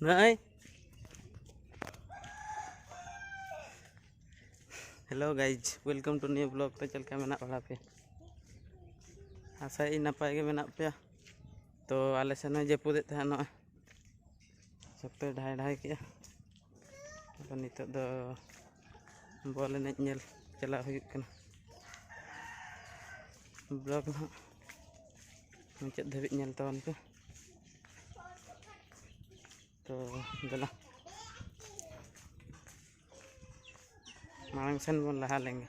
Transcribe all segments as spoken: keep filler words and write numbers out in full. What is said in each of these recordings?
ᱱᱚᱜᱼᱚᱭ᱾ Hello guys, welcome to new vlog. ᱛᱚ ᱪᱮᱫ ᱞᱮᱠᱟ ᱢᱮᱱᱟᱜ ᱵᱟᱲᱟ ᱯᱮᱭᱟ? ᱟᱥᱟᱭᱟᱹᱧ ᱱᱟᱯᱟᱭ ᱜᱮ ᱢᱮᱱᱟᱜ ᱯᱮᱭᱟ᱾ ᱛᱚ ᱟᱞᱮ ᱥᱮᱱ ᱦᱚᱸ ᱡᱟᱹᱯᱩᱫᱮᱫ ᱛᱟᱦᱮᱸᱫ, ᱱᱚᱜᱼᱚᱭ ᱥᱚᱠᱛᱚᱭ ᱰᱷᱟᱭ ᱰᱷᱟᱭ ᱠᱮᱜᱼᱟ᱾ ᱟᱫᱚ ᱱᱤᱛᱚᱜ ᱫᱚ ᱵᱚᱞ ᱮᱱᱮᱡ ᱧᱮᱞ ᱪᱟᱞᱟᱜ ᱦᱩᱭᱩᱜ ᱠᱟᱱᱟ᱾ Vlog ᱱᱟᱦᱟᱜ ᱢᱩᱪᱟᱹᱫ ᱫᱷᱟᱹᱵᱤᱡ ᱧᱮᱞ ᱛᱟᱵᱚᱱ ᱯᱮ᱾ ᱛᱚ ᱫᱮᱞᱟ, ᱢᱟᱲᱟᱝ ᱥᱮᱱ ᱵᱚᱱ ᱞᱟᱦᱟ ᱞᱮᱱ ᱜᱮ᱾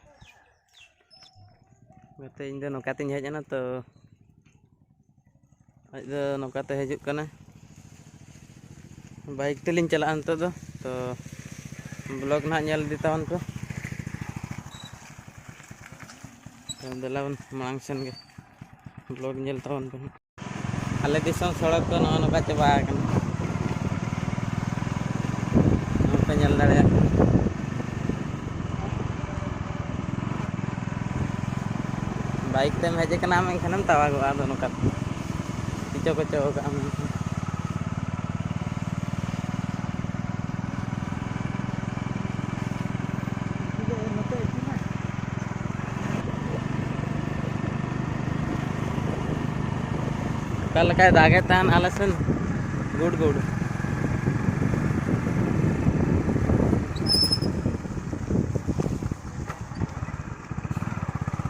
ᱜᱟᱛᱮ, ᱤᱧ ᱫᱚ ᱱᱚᱝᱠᱟ ᱛᱤᱧ ᱦᱮᱡ ᱮᱱᱟ, ᱛᱚ ᱟᱡ ᱫᱚ ᱱᱚᱝᱠᱟ ᱛᱮ ᱦᱤᱡᱩᱜ ᱠᱟᱱᱟ᱾ Bike ᱛᱮᱞᱤᱧ ᱪᱟᱞᱟᱜᱼᱟ ᱱᱤᱛᱚᱜ ᱫᱚ, ᱛᱚ vlog ᱱᱟᱦᱟᱜ ᱧᱮᱞ ᱤᱫᱤ ᱛᱟᱵᱚᱱ ᱯᱮ᱾ ᱛᱚ ᱫᱮᱞᱟ ᱵᱚᱱ ᱢᱟᱲᱟᱝ ᱥᱮᱱ ᱜᱮ, vlog ᱧᱮᱞ ᱛᱟᱵᱚᱱ ᱯᱮ ᱱᱟᱦᱟᱜ᱾ ᱟᱞᱮ ᱫᱤᱥᱚᱢ ᱥᱚᱲᱚᱠ ᱠᱚ ᱱᱚᱜᱼᱚ ᱱᱚᱝᱠᱟ ᱪᱟᱵᱟ ᱟᱠᱟᱱᱟ᱾ ᱱᱚᱜᱼᱚᱭ ᱯᱮ ᱧᱮᱞ ᱫᱟᱲᱮᱭᱟᱜ ᱠᱟᱱᱟ᱾ Bike ᱛᱮᱢ ᱦᱮᱡ ᱟᱠᱟᱱᱟ, ᱢᱮᱱᱠᱷᱟᱱᱮᱢ ᱛᱟᱣᱟᱜᱚᱜᱼᱟ, ᱟᱫᱚ ᱱᱚᱝᱠᱟ ᱛᱤᱪᱚ ᱠᱚᱪᱚ ᱠᱟᱜᱼᱟᱢ᱾ ᱚᱠᱟ ᱞᱮᱠᱟᱭ ᱫᱟᱜᱮᱫ ᱛᱟᱦᱮᱱ ᱟᱞᱮ ᱥᱮᱱ, ᱜᱩᱰ ᱜᱩᱰ᱾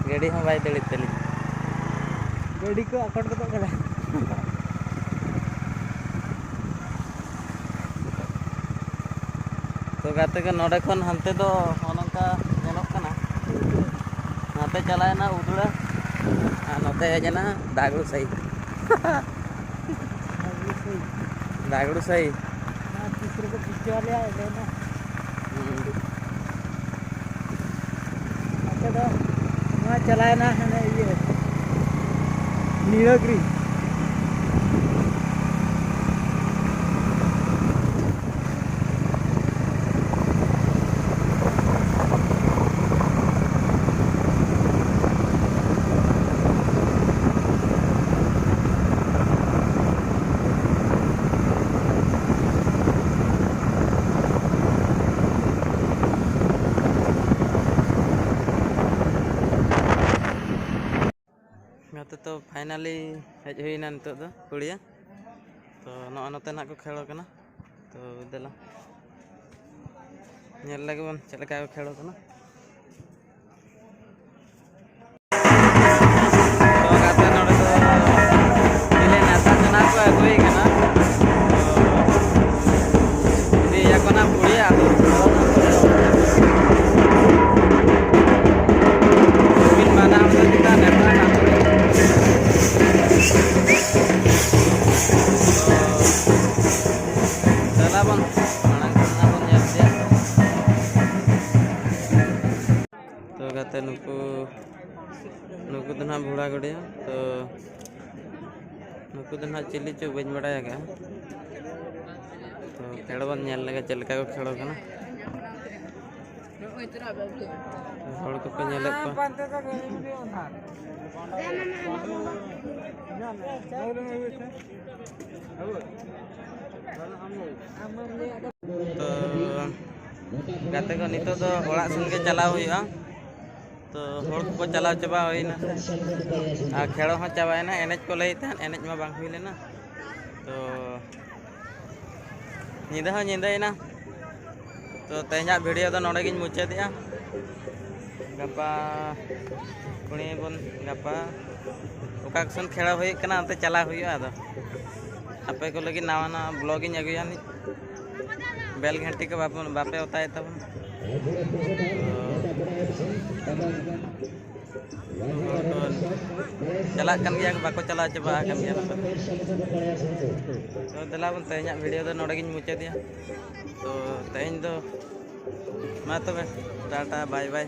ᱜᱟᱹᱰᱤ ᱦᱚᱸ ᱵᱟᱭ ᱫᱟᱹᱲᱮᱫ ᱛᱟᱹᱞᱤᱧᱟ᱾ ᱜᱟᱹᱰᱤ ᱠᱚ ᱟᱠᱚᱴ ᱜᱚᱫᱚᱜ ᱠᱟᱱᱟ᱾ ᱛᱚ ᱜᱟᱛᱮ ᱠᱚ, ᱱᱚᱰᱮ ᱠᱷᱚᱱ ᱦᱟᱱᱛᱮ ᱫᱚ ᱱᱚᱜᱼᱚ ᱱᱚᱝᱠᱟ ᱧᱮᱞᱚᱜ ᱠᱟᱱᱟ᱾ ᱱᱚᱛᱮ ᱪᱟᱞᱟᱣᱮᱱᱟ ᱩᱫᱲᱟ ᱟᱨ ᱱᱚᱛᱮ ᱦᱮᱡ ᱮᱱᱟ ᱫᱟᱜᱲᱩ ᱥᱟᱹᱦᱤ᱾ ᱫᱟᱜᱲᱩ ᱥᱟᱹᱦᱤ᱾ ᱫᱟᱜᱲᱩ ᱥᱟᱹᱦᱤ᱾ ᱱᱚᱣᱟ ᱛᱤᱥ ᱨᱮᱠᱚ ᱯᱤᱪᱟᱹ ᱟᱞᱮᱭᱟ, ᱞᱟᱹᱭ ᱢᱮ᱾ ᱦᱩᱸ᱾ ᱱᱚᱛᱮ ᱫᱚ ᱱᱚᱣᱟ ᱪᱟᱞᱟᱣᱮᱱᱟ ᱦᱟᱱᱮ ᱤᱭᱟᱹ, ᱱᱤᱞᱟᱜᱤᱨᱤ᱾ ᱛᱚ finally ᱦᱮᱡ ᱦᱩᱭᱱᱟ ᱱᱤᱛᱚᱜ ᱫᱚ ᱯᱩᱲᱤᱭᱟᱹ᱾ ᱛᱚ ᱱᱚᱜᱼᱚᱭ ᱱᱚᱛᱮ ᱱᱟᱜ ᱠᱚ ᱠᱷᱮᱞ ᱠᱟᱱᱟ᱾ ᱛᱚ ᱫᱮᱞᱟ ᱧᱮᱞ ᱞᱮᱜᱮ ᱵᱚᱱ ᱪᱮᱫ ᱞᱮᱠᱟ ᱠᱚ ᱠᱷᱮᱞ ᱠᱟᱱᱟ᱾ ᱛᱚ ᱜᱟᱛᱮ ᱱᱚᱰᱮ ᱫᱚ ᱪᱤᱞᱤ ᱱᱮᱥᱟ ᱥᱟᱱᱟ ᱠᱚ ᱟᱹᱜᱩᱭᱮ ᱠᱟᱱᱟ᱾ ᱤᱫᱤᱭᱮᱭᱟ ᱠᱚ ᱱᱟᱜ ᱯᱩᱲᱤᱭᱟᱹ ᱟᱫᱚ᱾ ᱢᱤᱫ ᱢᱟᱱᱟ ᱦᱚᱲ ᱫᱚ ᱪᱮᱛᱟᱱ ᱨᱮ ᱢᱮᱱᱟᱜ ᱠᱚᱣᱟ᱾ ᱫᱮᱞᱟ ᱵᱚᱱ ᱢᱟᱲᱟᱝ ᱥᱮᱫ ᱵᱚᱱ ᱧᱮᱞ ᱤᱫᱤᱭᱟ᱾ ᱛᱚ ᱜᱟᱛᱮ ᱱᱩᱠᱩ, ᱱᱩᱠᱩ ᱫᱚ ᱱᱟᱦᱟᱜ ᱵᱷᱩᱲᱟ ᱜᱚᱰᱤᱭᱟ᱾ ᱛᱚ ᱱᱩᱠᱩ ᱫᱚ ᱱᱟᱦᱟᱜ ᱪᱤᱞᱤ ᱪᱚ ᱵᱟᱹᱧ ᱵᱟᱲᱟᱭ ᱟᱠᱟᱫᱼᱟ᱾ ᱛᱚ ᱠᱷᱮᱲ ᱵᱚᱱ ᱧᱮᱞ ᱞᱮᱜᱮ ᱪᱮᱫ ᱞᱮᱠᱟ ᱠᱚ ᱠᱷᱮᱲ ᱠᱟᱱᱟ᱾ ᱦᱚᱲ ᱠᱚᱠᱚ ᱧᱮᱞᱮᱫ ᱠᱚᱣᱟ᱾ ᱛᱚ ᱜᱟᱛᱮ ᱠᱚ, ᱱᱤᱛᱚᱜ ᱫᱚ ᱚᱲᱟᱜ ᱥᱮᱱ ᱜᱮ ᱪᱟᱞᱟᱣ ᱦᱩᱭᱩᱜᱼᱟ᱾ ᱛᱚ ᱦᱚᱲ ᱠᱚᱠᱚ ᱪᱟᱞᱟᱣ ᱪᱟᱵᱟ ᱦᱩᱭᱱᱟ ᱟᱨ ᱠᱷᱮᱲᱚ ᱦᱚᱸ ᱪᱟᱵᱟᱭᱮᱱᱟ᱾ ᱮᱱᱮᱡ ᱠᱚ ᱞᱟᱹᱭᱮᱫ ᱛᱟᱦᱮᱸᱫ, ᱮᱱᱮᱡ ᱢᱟ ᱵᱟᱝ ᱦᱩᱭ ᱞᱮᱱᱟ᱾ ᱛᱚ ᱧᱤᱫᱟᱹ ᱦᱚᱸ ᱧᱤᱫᱟᱹᱭᱮᱱᱟ᱾ ᱛᱚ ᱛᱮᱦᱮᱧᱟᱜ video ᱫᱚ ᱱᱚᱰᱮ ᱜᱤᱧ ᱢᱩᱪᱟᱹᱫᱮᱜᱼᱟ᱾ ᱜᱟᱯᱟ ᱯᱩᱱᱤᱭᱟᱹ ᱵᱚᱱ, ᱜᱟᱯᱟ ᱚᱠᱟ ᱠᱚᱥᱮᱱ ᱠᱷᱮᱲᱚ ᱦᱩᱭᱩᱜ ᱠᱟᱱᱟ, ᱚᱱᱛᱮ ᱪᱟᱞᱟᱣ ᱦᱩᱭᱩᱜᱼᱟ᱾ ᱟᱫᱚ ᱟᱯᱮ ᱠᱚ ᱞᱟᱹᱜᱤᱫ ᱱᱟᱣᱟ ᱱᱟᱣᱟ vlog ᱤᱧ ᱟᱹᱜᱩᱭᱟ ᱱᱤᱡ᱾ bell ᱜᱷᱟᱱᱴᱤ ᱠᱚ ᱵᱟᱯᱮ, ᱵᱟᱯᱮ ᱚᱛᱟᱭᱮᱫ ᱛᱟᱵᱚᱱᱟ᱾ ᱛᱚ ᱦᱚᱲ ᱠᱚ ᱪᱟᱞᱟᱜ ᱠᱟᱱ ᱜᱮᱭᱟ ᱠᱚ, ᱵᱟᱠᱚ ᱪᱟᱞᱟᱣ ᱪᱟᱵᱟ ᱟᱠᱟᱱ ᱜᱮᱭᱟ ᱱᱚᱛᱮ᱾ ᱛᱚ ᱫᱮᱞᱟ ᱵᱚᱱ, ᱛᱮᱦᱮᱧᱟᱜ video ᱫᱚ ᱱᱚᱰᱮ ᱜᱤᱧ ᱢᱩᱪᱟᱹᱫᱮᱜᱼᱟ᱾ ᱛᱚ ᱛᱮᱦᱮᱧ ᱫᱚ ᱢᱟ ᱛᱚᱵᱮ, Tata, bye bye᱾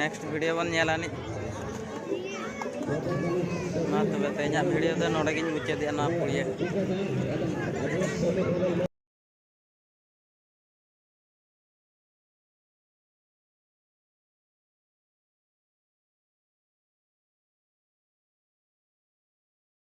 Next video ᱵᱚᱱ ᱧᱮᱞᱟ ᱱᱤᱡ᱾ ᱢᱟ ᱛᱚᱵᱮ, ᱛᱮᱦᱮᱧᱟᱜ video ᱫᱚ ᱱᱚᱰᱮ ᱜᱤᱧ ᱢᱩᱪᱟᱹᱫᱮᱜᱼᱟ, ᱱᱚᱣᱟ ᱯᱩᱲᱤᱭᱟᱹ᱾